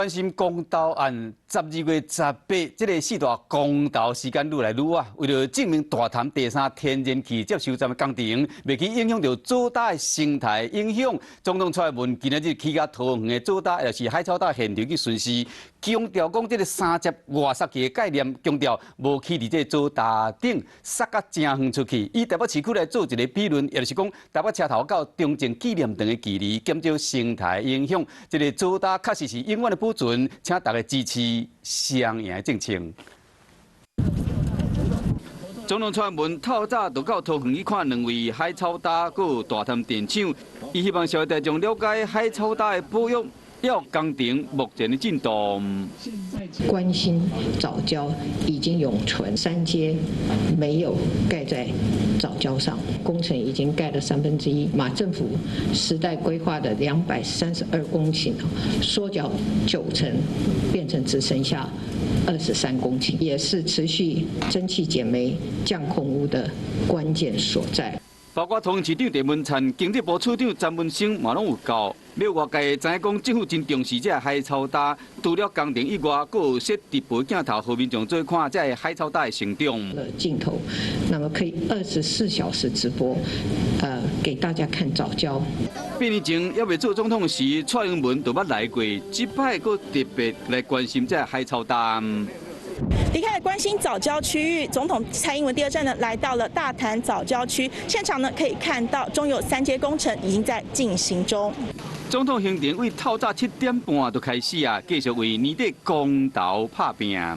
關心公投案，12月18，這个四大公投時間愈來愈倚。為著證明大潭第三天然氣接收站的工程，袂去影響著藻礁的生態影響。總統蔡英文今仔日去共桃園的藻礁，也就是海草礁現場去巡視，強調講這个三接外捒去的概念，強調無起佇這个藻礁頂，捒甲誠遠出去。以台北市區來做一个比論，也就是講台北車頭到中正紀念堂的距離，減少生態影響。這个藻礁確實是永遠的保存，請大家支持雙贏的政策。總統蔡英文透早就到桃園去看兩位海草礁佮大潭電廠，伊希望社會大眾了解海草礁的保育與工程目前的進度。關心藻礁已經永存，三接沒有蓋在藻礁上，工程已經蓋了1/3。馬政府時代規劃的232公頃，縮減9成，變成只剩下23公頃，也是持續增氣減煤、降空污的關鍵所在。包括桃園市長鄭文燦、經濟部次長詹文生嘛攏有到。予外界知影講，政府真重視這个海草礁，除了工程以外，閣有設直播鏡頭，予民眾做看這个海草礁的成長。鏡頭，那麼可以24小時直播，給大家看藻礁。8年前猶未做總統時，蔡英文就捌來過，這擺閣特別來關心這个海草礁。離開了關心藻礁區域，總統蔡英文第二站呢，來到了大潭藻礁區現場呢，可以看到中油三接工程已經在進行中。總統行程為透早7點半就開始啊，繼續為年底公投拍拚。